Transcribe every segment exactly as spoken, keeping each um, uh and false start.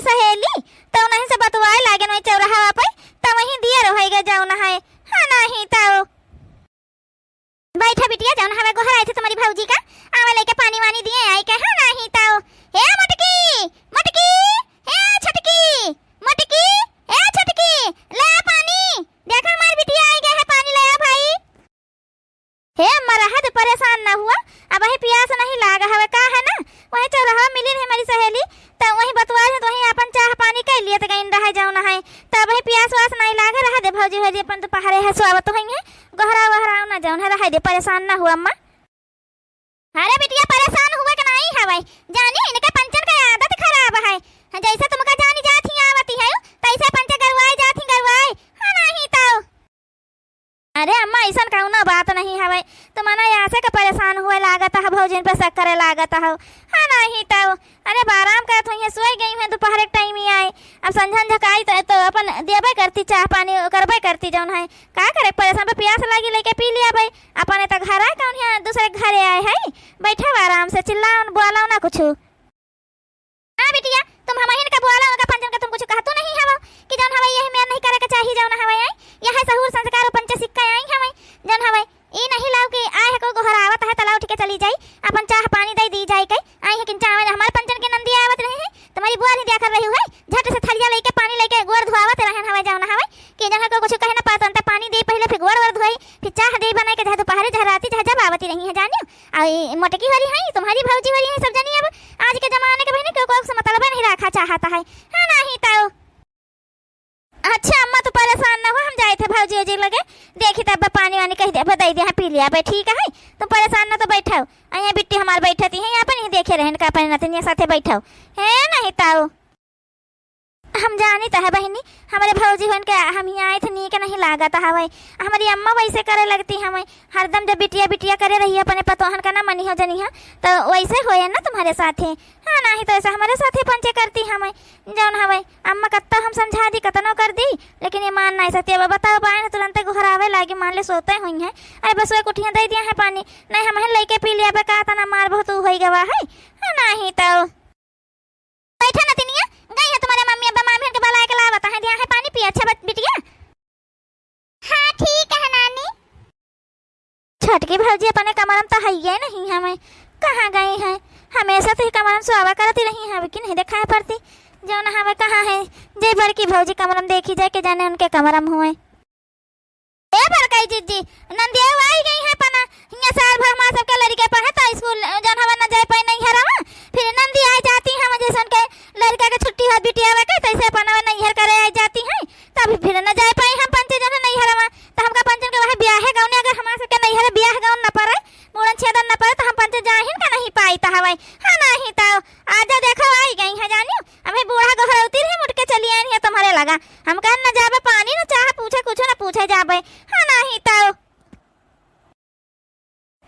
सहेली, तउ उन्हीं से बतुआए लागेन वहीं चौराहा पे, तउ वहीं दियर होइ गए जउन है। हाँ, नाहीं तउ। बैठा बिटिया, जउन हवे गोहराइत है तुम्हारी भौजी का, आवा लइके पानी वानी दिए आई के। हाँ, नाहीं तउ। हे मोटकी, मोटकी, हे छोटकी, मोटकी, हे छोटकी, ले आ पानी। देखा हमार बिटिया आई गए है, पानी ले आ भाई। हे अम्मा, रहा दे, परेशान ना हुआ, अबहीं पियास नहीं लाग हवे, का है ना, वहीं चौराहा मिली रही हमारी सहेली, त वहीं बतुआ रहे, त वहीं अपन चाह पानी कइ लिए, त गइन रहे जउन है, त अबहीं पियास वास नहीं लागे, रहा दे भौजी, होरी अपन दुपहरे है, सोवत होइहैं, गोहरा वोहरा ना जउन है, रहा दे, परेशान ना हुआ अम्मा। अरे बिटिया, परेशान हुए के नहीं हवे, जानी इनके पंचन के आदत खराब है, जैसे तुमका जानी जात ही आवती है, तैसे पंचे गरुआए जात ही गरुआए, हाँ नाहीं तउ। अरे अम्मा, अइसन कउनो बात नहीं हवे। तुम ना ऐसे के परेशान हुए लागत हो, भौजिन पे शक करे लागत हो। हाँ, नाहीं तउ। अरे, आराम करत होइहैं, सोइ गई हैं दुपहरे के टाइम ही आए। अब संझा झकाई तो, तो अपन देबे करती, चाह पानी करबे करती जउन है। का करे, परेशान पे पियास लागी, लइके पी लिया भाई। अपने तो घर आए, कउन है दूसरे के घरे आए है। बैठा आराम से, चिल्लाओ न, बोलो ना कुछ। हाँ बिटिया, तुम हमहिन का बोला, उनका पंचन का तुम कुछ कहतू नहीं हवो कि जउन हवे यही मेर नहीं करे के चाही, जउन हवे आई, यह सहूर संस्कार उ पंचे सिक्का आई हवे, जउन हवे ई नहीं लाओ कि आए है कोई गोहरावत है, तला उठ के चली जाई, अपन चाह पानी दइ दी जाई के, आई है किंचा आवे, हमारे पंचन के नंदी आवत रही है, तुम्हारी बुआ नहीं दिया कर रही हुए, झट से थलिया लइके पानी लइके गोड़ धुआवत रहन हवे, जउन हवे कि जउन है कोई कुछ कहे ना पातन, त पानी दे पहिले, फिर गोड़ वोड़ धोई, फिर चाह दे बनाए के, चाहे दुपहरे, चाहे राती, चाहे जब आवती रही है, जानियो। आ ई मोटकी होरी है, तुम्हारी भौजी होरी है, सब जनी अब आज के जमाने के बहिनी केहू से मतलबे नहीं रखा चाहत है, है नाहीं तउ। अच्छा अम्मा, तू परेशान ना हो, हम जाइत है भौजी ओजी लगे, देखी तब पानी वानी कहि दे, दइ दे, हाँ, पी लिया बे, ठीक है, तुम परेशान ना तो बैठो, अइहैं बिट्टी हमार बैठती है, यहाँ पर नहीं देखे रहन का, अपने नतनिया साथे बैठो, है नाहीं तउ। हम जानी त है बहिनी, हमरे भौजी होन के हम हियाँ आइत नीक नहीं लागत हवे। हमरी अम्मा वैसे करे लगती हवे, हरदम जब बिटिया बिटिया करे रही अपने पतोहन का ना मनी हो जनी है, तो वैसे होए ना तुम्हारे साथे। हाँ, नाहीं तो ऐसा हमरे साथे पंचे करती हवे, जउन हवे अम्मा कत्ता हम समझा दी, कतनो कर दी, लेकिन ये मान नहीं सकती। अब बताओ, बायन तुरंते गोहरावे लागी, मान ले सोते हुई हैं। अरे बस वे कुटिया दइ दिया है पानी, नहीं हम लइके पी लिया बे, का तना मार बहुत होई गवा है। हाँ, नाहीं तउ। बैठा नतिनिया, गई है तुम्हारे मम्मी अब्बा मामी के बुलाए के लावत है, दिया है पानी पिया, अच्छा बत-, बिटिया। हाँ, ठीक है नानी। छोटकी भौजी अपने कमरम तो हइये नहीं हमें, कहाँ गई है? हमेशा तो ही कमरम सोवा करती रही है, अब की नहीं दिखाई पड़ती, जउन हमें कहाँ है? जे बड़की भौजी कमरम देखी जाए के जाने उनके कमरम हुए। ए बड़काई जिज्जी, नंदिया आई गई है पना। हियाँ साल भर माँ सबके लड़के पढ़े तो स्कूल जउन हवा न जाए पाए नैहरवा। फिर नंदी आई जाती है, जैसे उनके लड़का के छुट्टी हो बिटिया के, तैसे पना नैहर करे आई जाती है। तब फिर न जाए पाए हम पंचे जउन नैहरवा। तो हमका पंचन के वह ब्याह है गौने, अगर हमारे सबके नैहर ब्याह गौन न पड़े, मूड़न छेदन न पड़े, तो हम पंचे जाहिन का नहीं पाई तो हवाई। हाँ, नहीं तो आजा, देखो, आई गई है जानियो। अबे बूढ़ा गोहरौती रही, मुड़ के चली आई है तुम्हारे लगा। हम कहन न जाबे पानी, न चाह पूछे, कुछ न पूछे जाबे। हाँ, नाही तो।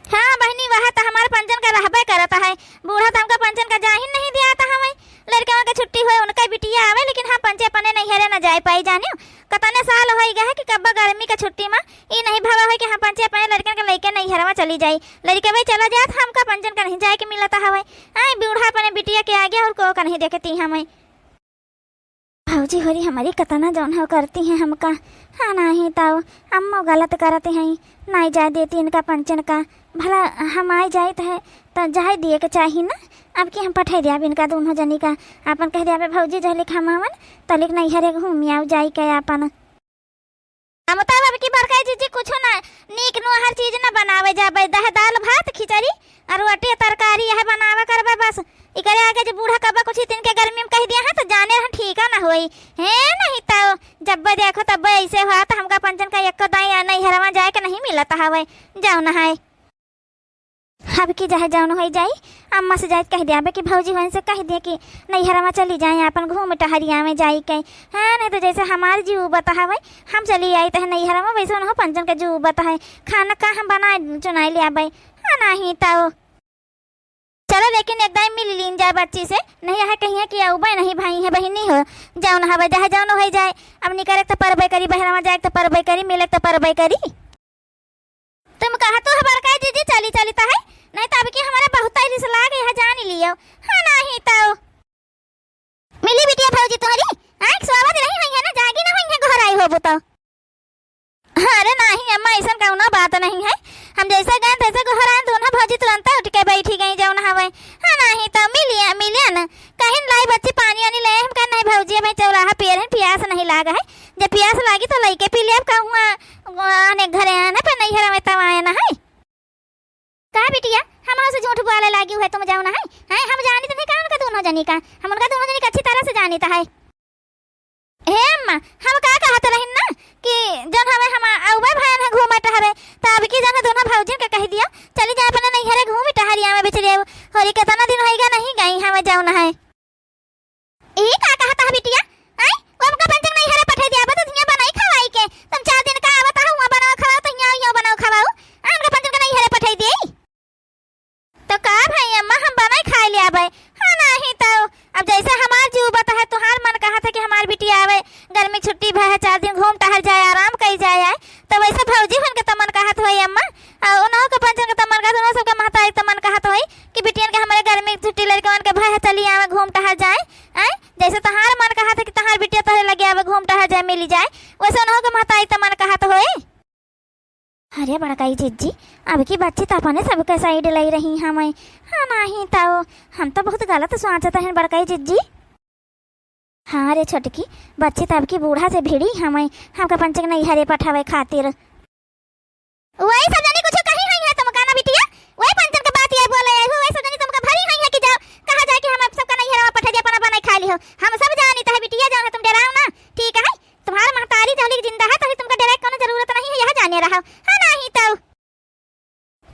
हाँ बहिनी, वह तो हमारे पंचन का रहबे करत है। बूढ़ा तो हमका पंचन का जाहिन नहीं दिया था हमें। लड़के के छुट्टी होए, उनका बिटिया आवे, लेकिन हम पंचे अपने नैहरे न जाए पाई जानियो। कतने साल होई गए है कि कब्बा गर्मी का छुट्टी में ई नहीं भवा होई कि हम पंचे अपने लड़कन के लइके नैहरवा चली जाई। लड़के भाई चला जात, हमका पंचन का नहीं जाए के मिलत हवे। आई बूढ़ा अपने बिटिया के आगे और को का नहीं देखती हमें। भौजी होरी हमारी कतना जौन हो करती हैं हमका। हाँ, नाही ताऊ, अम्मो गलत करत हैं, नाही जाए देती इनका पंचन का। भला हम आई जाइत है तो जाए दिए के चाही ना। अब की हम पठाई दिया इनका दोनों जनी का, अपन कह दिया, "भौजी जहलिक हम आवन, तलिक नैहरे घूम आऊ जाई के अपन।" हम तो अब की बड़का जीजी कुछो ना, नीक नोहर चीज ना बनावे जाबे, दह दाल भात खिचड़ी और रोटी तरकारी यह बनावे करबे बस। इकरे आगे जो बूढ़ा कब्बा कुछ इतन के गर्मी में कह दिया है तो जाने रहन ठीक ना होई। हे नहीं तो जब देखो तब ऐसे हुआ तो हमका पंचन का एको दाई नैहरवा जाए के नहीं मिलत हवे, जाओ ना है। अब की चाहे जौन होई जाई, अम्मा से जाइत कह दिया बे कि भौजी होन से कह दिए कि नैहरवा चली जाए, अपन घूम टहरिया में जाई के। हाँ, नहीं तो जैसे हमार जीव बता हवे, हम चली आई तहे नैहरवा, वैसे उन्हों पंचन के जीव बता है। खाना का हम बनाए चुनाए ले आबे। हाँ, नाही तो। चलो, लेकिन एक दाई मिल लीन जाए बच्ची से, नहीं यह कहिए कि अउबे नहीं भाई है बहिनी हो, जौन हवे चाहे जौन होई जाए। अब निकरे तो परबे करी, बहरवा जाए तो परबे करी, मिले तो परबे करी। तुम कहा तो हमार का जीजी चली चली तो है, नहीं तो अब की हमारा बहुत रिस लाग यह जान लियो। हाँ, नाही तो। मिली बिटिया, जी तोहरी आँख सोवत रही होइहैं ना, जागी ना होइहैं, गोहराई होबू तो। अरे नाहीं अम्मा, अइसन कउनो बात नहीं है। हम जइसे गएन तइसे गोहराएन, दुन्हो भौजी तुरंते उठिके बइठी गईं जउन हवै। हाँ नाहीं तउ मिलिया, मिलिया न। कहिन लाई बच्ची पानी वानी ले, हम कहेन नहीं भौजी, अबहीं चौराहा पेर हन, पियास नहीं लाग है। जब पियास लागी तउ लइके पी लेब, कहूँ आने घरे आएन है, पर नैहर में तब आएन है। का बिटिया, हमहू से झूठ बोले लागी हुए तुम जउन है? हैं, हम जानित नहीं का उनका दुन्हो जनी का? हम उनका दुन्हो जनी का अच्छी तरह से जानित है। हे अम्मा, हम का कहत रहिन ना कि जउन हवे हम अउबे भएन है घूमे टहरे, त अबकी जउन है दुन्हो भौजिन के कहि दियो, चली जाए अपने नैहरे घूमी टहरी आवे बिचरे। होरी केतना दिन होइगा नहीं गई हमें जउन है। ई का कहत है बिटिया? आई, वो हमका पंचक नैहरे पठाई दिया, बस हियाँ बनाई खवाई के। तुम चार दिन का आवत है, हुआँ बनाओ खवाओ, तो हियाँ, हियाँ बनाओ खवाओ। आ, हमका पंचक नैहरे पठाई दिए। तो का भई अम्मा, हम बनाई खाई ले आबे। हाँ, नाहीं तउ। अब जइसे हमार जीव बता है, तुहार मन कहत है कि हमार बिटिया आवे, गर्मी छुट्टी भए है, चार दिन घूम टहर जाए, आराम कई जाए आए, तो वइसे भौजी हुन के तो मन कहत होई अम्मा। आ उन्हों के पंचन के तो मन कहत, उन्हों सबके महतारी तो मन कहत होई कि बिटियन के हमरे गर्मी छुट्टी लड़कवन के भए है, चली आवे, घूम टहर जाए। आए, जइसे तुहार मन कहत है कि तुहार बिटिया तोहरे लगे आवे, घूम टहर जाए, मिली जाए, वइसे उन्हों के महतारी तो मन कहत होई। अरे बड़काई जिज्जी, अबकी बच्ची त अपने सबके side लइ रही हमें। हाँ, नाहीं तउ, हम त बहुत गलत सोचत हन बड़काई जिज्जी। हाँ रे छोटकी, बच्ची त अबकी बूढ़ा से भिड़ी हमें, हमका पंचक नैहरे पठावे खातिर। वही सब जनी कुछ कही होइहैं तुमका ना बिटिया, वही पंचन के बात ये बोले आई हो, वही सब जनी तुमका भरी होइहैं कि जाओ, कहा जाए कि हम सबका नैहरवा पठा दिया, अपना बनाई खा ली हो। हम सब जानित है बिटिया, जउन है तुम डेराओ ना, ठीक है? तुम्हार महतारी जौली जिंदा है, तभी तुमका डरे के कौनो जरूरत नहीं है, यह जाने रहो। हाँ, नाहीं तउ।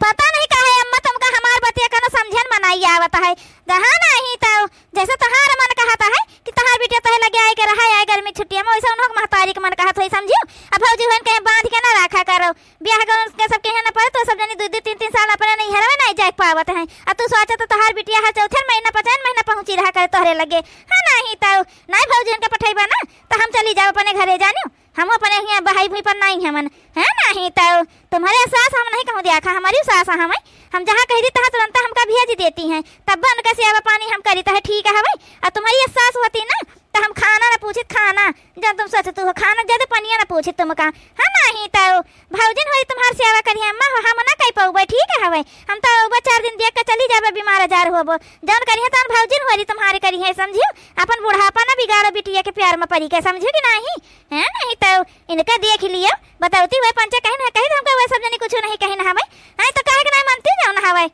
पता नहीं काहे अम्मा तुमका हमार बतिया कौनो समझन में नहीं आवत है। जहाँ नाहीं तउ, जैसे तुम्हार मन कहत है कि तुम्हार बिटिया तोहे लगे आए के रहा है गर्मी छुट्टिया में, वैसे उन्हों के महतारी के मन कहत होई, समझियो। अब भौजी हुइन के बांध के ना रखा करो। ब्याह गवन के सब कहे ना पड़े, तो सब जनी दू दू तीन तीन साल अपने नैहर में नहीं जाए पावत हैं। अब तू सोचा तो तोहार बिटिया हर चौथे महीना, पाँचन महीना पहुँची रहा करे तोहरे लगे। हाँ, नाहीं तउ, नाहीं भौजी हुइन के पठैबा ना, तो हम चली जाओ अपने घरे जानियो। हम अपने हियाँ बहाई भूई पर नाहीं हमन, हैं? नाहीं तउ तुम्हारे सास हम नहीं कहूँ दिया खा, हमारी सास हमें, हम जहाँ कह दी तहाँ तुरंत हमका भेज देती हैं, तब उनका सेवा पानी हम करी तो है ठीक हवे। और तुम्हारी सास होती ना तो हम खाना ना पूछित, खाना जब तुम सोचत हो खाना ज्यादा पनिया ना पूछित तुमका। हाँ, नाहीं तउ भौजिन होई तुम्हार सेवा करी अम्मा हो, हम ना कह पाऊबे, ठीक हवे। हम तो उबे चार दिन देख के चली जाबे, बीमार आजार होबो, जौन करी है तौन भौजिन होरी तुम्हारे करी है, समझियो। अपन बुढ़ापा ना बिगाड़ो बिटिया के प्यार में परी के, समझियो कि नाहीं? हैं, नाहीं तउ इनका देख लियो, बतौती हुए पंचे कहिन है, कही तो हमका वह सब जनी कुछ नहीं कहिन हवे। हैं, तो काहे के नहीं मानती जाओ ना हवे।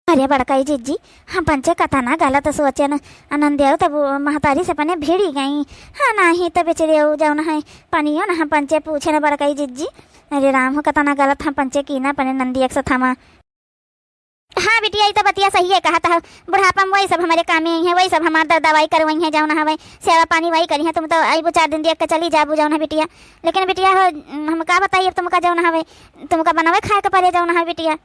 अरे बड़काई जिज्जी, हम पंचे कतना गलत सोचेन। आनंद आओ तब महतारी से अपने भिड़ी गई। हाँ, नाहीं तो बेचारे आओ जाओ ना है, पानियो ना हम पंचे पूछे ना बड़काई जिज्जी। अरे राम हो, कतना गलत हम पंचे की ना अपने नंदिया के साथ हमा। हाँ बिटिया, ई तो बतिया सही है कहत हो। बुढ़ापा में वही सब हमारे कामे आई हैं, वही सब हमार दर दवाई करवाई हैं, जौन हवे सेवा पानी वही करी हैं। तुम तो अइबू चार दिन देख के चली जाबू, जौन है बिटिया। लेकिन बिटिया हो, हम का बताई अब तुमका, जौन हवे तुमका बनावे खाए के पड़े, जौन है बिटिया।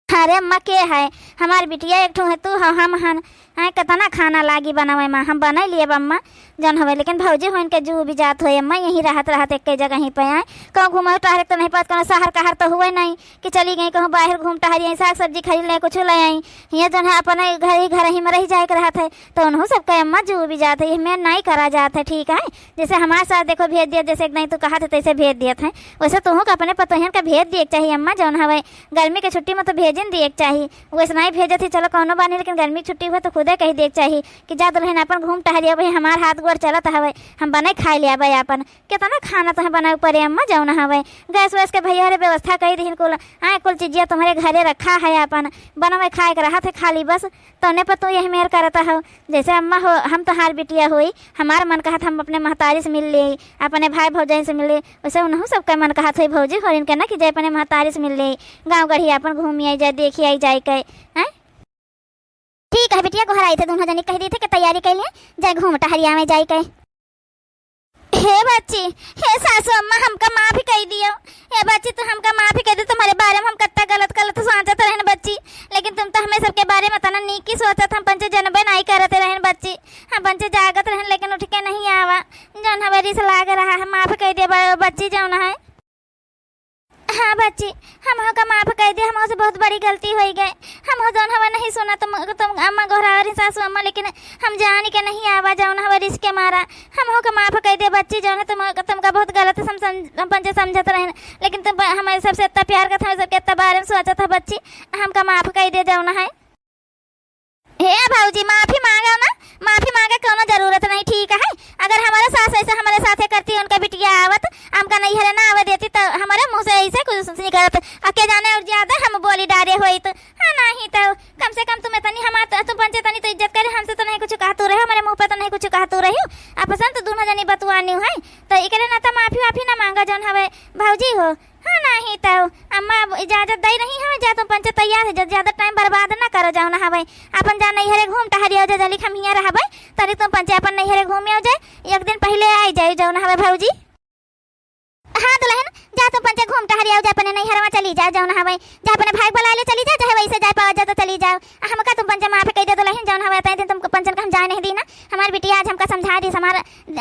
अरे अम्मा के है, हमार बिटिया एक ठो है, तू हो, हम हन। हैं, कितना खाना लागी बनावे में, हम बनाई लिए अम्मा, जौन हवे, लेकिन भौजी होइन के जू भी जात होए अम्मा, यहीं रहत रहत एक जगह ही पे आए, कहूँ घूमे टहरे तो नहीं पात, कोनो शहर कहर तो हुए नहीं कि चली गई कहूँ बाहर घूम टहरी आई, साग सब्जी खरीद ले, कुछ ले आई। हियाँ जौन है अपने घर ही, घर ही में रह जाए के रहत है, तो उन्हों सबके अम्मा जू भी जात है, ये में नहीं करा जात है, ठीक है। जैसे हमारे साथ देखो भेज दिया, जैसे एक नहीं तो कहा थे तैसे भेज दिया था, वैसे तुहों का अपने पतोहियन का भेज दिए के चाहिए अम्मा, जौन हवे गर्मी के छुट्टी में तो भेजन दिए के चाहिए। वैसे नहीं भेजत ही चलो कौनो बानी, लेकिन गर्मी की छुट्टी हुए तो खुदे कह दिए के चाहिए कि जा दुल्हन अपन घूम टहरी, अबे हमार हाथ गोड़ चलत हवे, हम बने खाए ले आबे अपन। कितना खाना तुम्हें बनावे पड़े अम्मा, जौन हवे गैस वैस के भैया रे व्यवस्था कई दिहिन कुल, हाँ कुल चीजिया तुम्हारे घरे रखा है, अपन बनवे खाए के रहत है खाली बस। तौने पर तू यही मेर करत हो। जैसे अम्मा हो, हम तोहार बिटिया होई, हमार मन कहत हम अपने महतारी से मिल लेई, अपने भाई भौजाई से मिल लेई, वैसे उनहु सबका मन कहत होई भौजी होरिन के ना कि जाए अपने महतारी से मिल लेई, गाँव गढ़िया अपन घूमी आई जाए, देखी आई जाए के, हैं? ठीक है बिटिया, गोहराई थे दोनों जनी कह दी थे कि तैयारी कर ले, जाए घूम टहरिया में जाए के। हे बच्ची, हे सासू अम्मा, हमका माफ कई दियो। हे बच्ची, तू हमका माफ कई दे, तुम्हारे बारे में हम कत्ता गलत गलत सोचत रहन बच्ची, लेकिन तुम तो हमें सबके बारे में तना नीकी सोचत, हम पंचे जनबे नहीं करत रहन बच्ची, हम पंचे जागत रहन लेकिन उठ के नहीं आवा, जौन हवे रिस लाग रहा है, माफ कई दे ब-, बच्ची जौन है। हाँ बच्ची, हमहू का माफ कइ दे, हमहू से बहुत बड़ी गलती होइ गए। हमहू जौन हवे नहीं सुना तुम, तुम अम्मा गोहरावरी सासू अम्मा, लेकिन हम जानी के नहीं आवा जौन हवे रिस के मारा। हमहू का माफ कइ दे बच्ची, जौन है तुम, तुमका बहुत गलत हम सम-, हम पंचे समझत रहेन, लेकिन तुम ब-, हमारे सबसे इतना प्यार करत, हमारे सबके इतना बारे में सोचत है बच्ची, हमका माफ कइ दे जौन है। हे भौजी, माफी मांगा ना, माफी मांगे कौनो जरूरत नहीं, ठीक है। अगर हमारे सास ऐसे हमारे साथे करती, उनका बिटिया आवत, हमका नैहरे ना आवे देती, तो हमारे मुँह से ऐसे कुछ निकलत, और के जाने और ज्यादा हम बोली डारे होइत। हाँ, नहीं तो कम से कम तुम इतनी हमार, तुम पंचे तनी तो इज्जत करे, हमसे तो नहीं कुछ कहतू रहे, हमारे मुँह पे तो नहीं कुछ कहतू रही। आपस में तो दोनों जनी बतुआनी है, तो एकरे ना तो माफी वाफी ना मांगा जौन हवे भौजी हो। हाँ, नहीं तो अम्मा अब इजाजत दे रही हवे, जा तुम पंचे तैयार है, जा ज्यादा टाइम बर्बाद ना करो जौन हवे, अपन जा नैहरे घूम टहरियो जा, जल्दी हम हियाँ रहबे, तनी तुम पंचे अपन नैहरे घूम आओ जाए, एक दिन पहले आई जाए जौन हवे भौजी। हाँ दुल्हन, जा तुम पंचे घूम टहरियो जा, अपने नैहरवा चली जाओ जौन हवे, जा अपने भाई बुला ले चली जाओ, चाहे वैसे जाए पावा जा तो चली जाओ। आ हमका तुम पंचे माफ कइ दे दुल्हन, जौन हवे तय दिन तुम पंचन का हम जाए नहीं दी ना, हमार बिटिया आज हमका समझा दी, हमार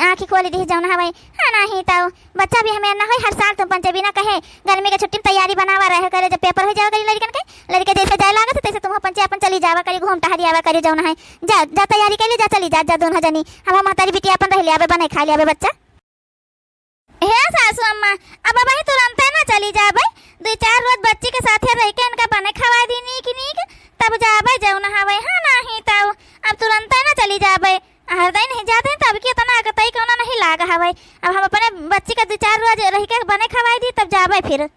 आँखी खोली दी जौन हवे। हाँ, नहीं तो बच्चा भी हमें ना होई, हर साल तुम पंचे बिना कहे गर्मी के छुट्टी में तैयारी बनावा रहे करे, जब पेपर हो जावा करी लड़कन के, लड़के जैसे जाए लागत है, तैसे तुम पंचे अपन चली जावा करी, घूम टहरी आवा करी जौन है। जा, जा तैयारी कर ली, जा चली जा, जा दोनों जनी, हम महतारी बिटिया अपन रह लियाबे, बने खा लियाबे बच्चा। हे सासू अम्मा, अब वही तुरंते ना चली जाबे, दो चार रोज बच्ची के साथे रह के इनका बने खवा दी नीक नीक, तब जाबे जौन हवे। हाँ, नहीं तो अब तुरंते ना चली जाबे। हर दई नहीं जाते हैं, तब की इतना अकतई कौनो नहीं लाग हवे। अब हम अपने बच्ची का दो चार रोज रह के बने खवाई दी, तब जाबे फिर।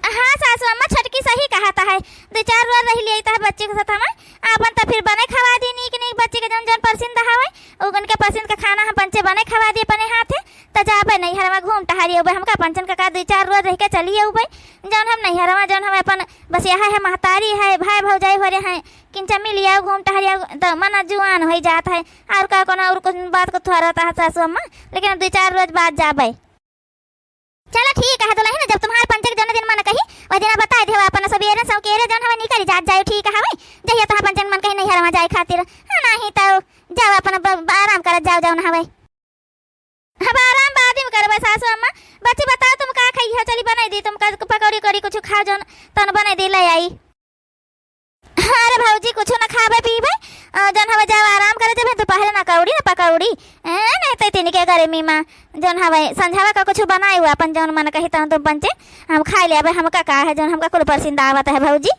हाँ सासू अम्मा, छोटकी सही कहत है, दो चार रोज रह लिया तो है बच्ची के साथ हमें, अपन तो फिर बने खवा दी नीक नीक बच्ची के जौन जौन पसंद हवे, उ उनके पसंद का खाना हम पंचे बने खवा दी अपने हाथे, तो जाबे नैहरवा घूम टहरी अउबे। हमका पंचन का का दो चार रोज रह के चली अउबे, जौन हम नैहरवा जौन हम अपन बस यह है, महतारी है, भाई भौजाई हो रहे हैं, किंचा मिल आओ, घूम टहर आओ, तो मन जुआन होइ जात है। और का कोनो और कुछ बात को थोड़ा रहता है सासू अम्मा, लेकिन अब दो चार रोज बाद जाबे। चलो ठीक है दुल्हन, जब तुम्हार पंचे के जौन दिन मन कही, वह दिन बताए देवा अपन सबेरे सौकेरे जौन हवे निकल जात जाए, ठीक हवे। जहिया तुम्हार पंचे के मन कही नैहरवा जाए खातिर, हाँ, नहीं तो जाओ अपन ब-, ब-, आराम करत जाओ जौन हवे। अब आराम बाद में करबे सासू अम्मा। बच्ची बताओ तुम का खाई हो, चली बनाई दी तुम का पकौड़ी उकौड़ी कुछ खाओ जौन तन बनाई दी ले आई। अरे भौजी कुछ ना खाबे पीबे, अ, जौन हवे जाओ आराम करे जबे दोपहरे ना कौड़ी ना पकौड़ी, ए, नहीं तो इतनी के गर्मी में जौन हवे संझावा का कुछ बनाई हुआ अपन जौन मन कही तौन तुम पंचे हम खाई लेबे, हमका का है जौन हमका कुल पसंद आवत है भौजी।